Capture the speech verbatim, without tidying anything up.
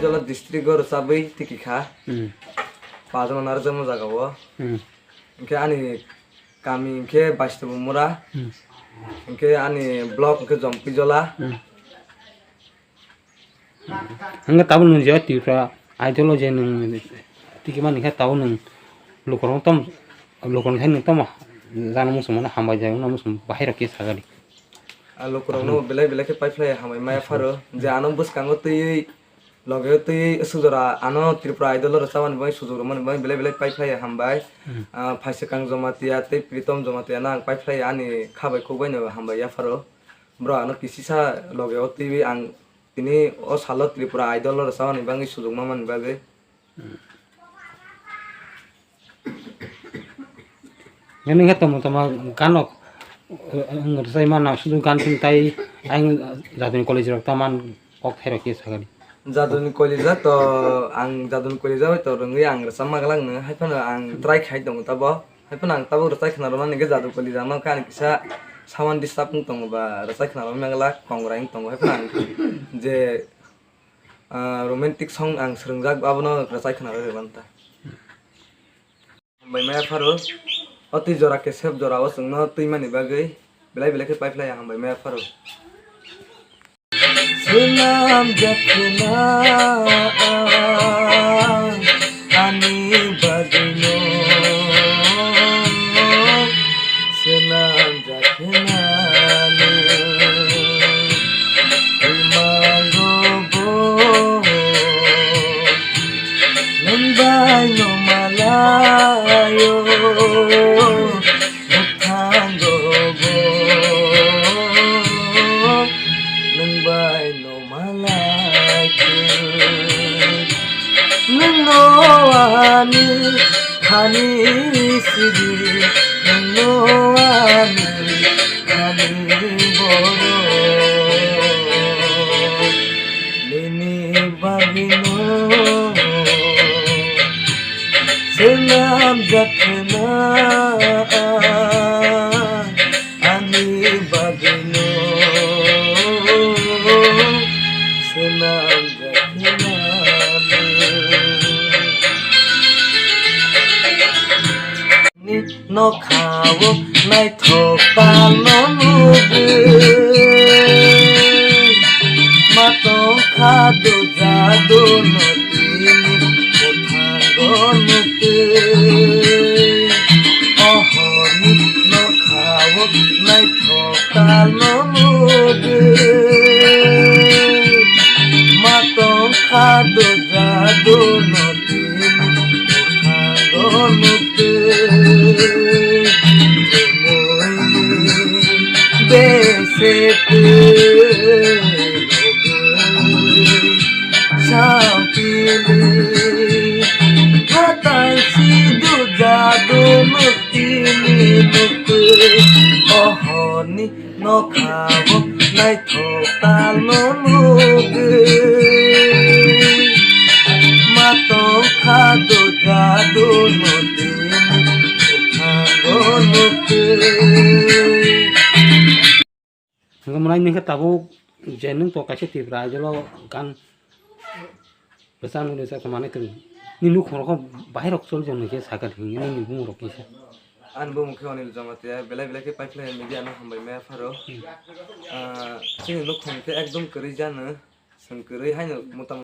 Jola district o rwchabwi tiki kha. Hmm. Pajama narwkjakma jaga o. Hmm. Hinkhe ani kami hinkhe Baistobumura. Hmm. Hinkhe ani block hinkhe Jompijola. Hmm. Hwnkhe tabuk nwng je Tripura Idol o je nwng tiki mani khe tabuk nwng lukurok tom, lukurok khe nwng tamo jana muchung mano hambai jai wngna muchung bahai rok khe sagadi. A lukurokno belai belai khe paiphlai hambai maya pharo je ano bwskango twiwi loge twiwi sujora ano Tripura Idol o rwchabani bagwi sujuk rwmani bagwi belai belai paiphlai hambai. Hmm. Ah, Phaisikang Jomatia tei Pritom Jomatia no ang paiphlai ani kha bai khuk bai no hambai yapharo. Bro ano kisisa loge o twiwi ang tini o salo Tripura Idol o rwchabani bagwi sujuk mamani bagwi. Nini khe tongmo tongma ganok, eh, rwchai mana sudu gan sing tai ayang jaduni college rok taman kok thairok khe sagadi. Jaduni college to ang jaduni college to rwngwi ang rwchapma glak no, hai phano ang try khai tongo tabo. Hai phano ang tabuk rwchai khna rwmani hwnkhe jadu koli jama khe ani kisa sound disturb wng tongo ba rwchai khna rwmani glak kongrai wng tongo. Hai phano ang je, ah, romantic song ang swrwngjak abono rwchai khna rwmani ta. Hambai maya pharo, o twi jora kesep jora o chwngno twimani bagwi belai belai khe paiphlai hambai maya pharo. Swnam jakhna ani bagwino, swnam jakhna imango bo, nwng bai no malayo, mwkhango bo, nwng bai no malaikhe nwngno ani thani sidi, nwngno ani thani borok. Nini bagwino swnam jakhna. Ani bagwino swnam jakhna. Ni nokhao naithok talno nugwi, matong kha do jadu no tini bwthango nukwi. Ohorni nokhao naithok talno nugwi, matong kha do jadu no tini bwthango nukwi. Chumuini bese twi nugwi. Sampili khatai si duja dumuk tini mukwi. Ohoni nokhao naithok talno nugwi. Matong kha duja duno tini mukhango nukwi. Hwnkhe mwnai nini khe tabuk je nwng to kaisa Tripura Idol o gan bwsa nukni sa manwi kwrwi. Nini nukhung rok bahai rok chol jong nini khe sakha hinwi nini bumung rok kisa. Ani bumung khe Anil Jamatia, belai belai khe paiphlai media no hambai maya pharo. Hmm. Ah, chini nukhung khe ekdom kwrwi jano, chwng kwrwi haino mota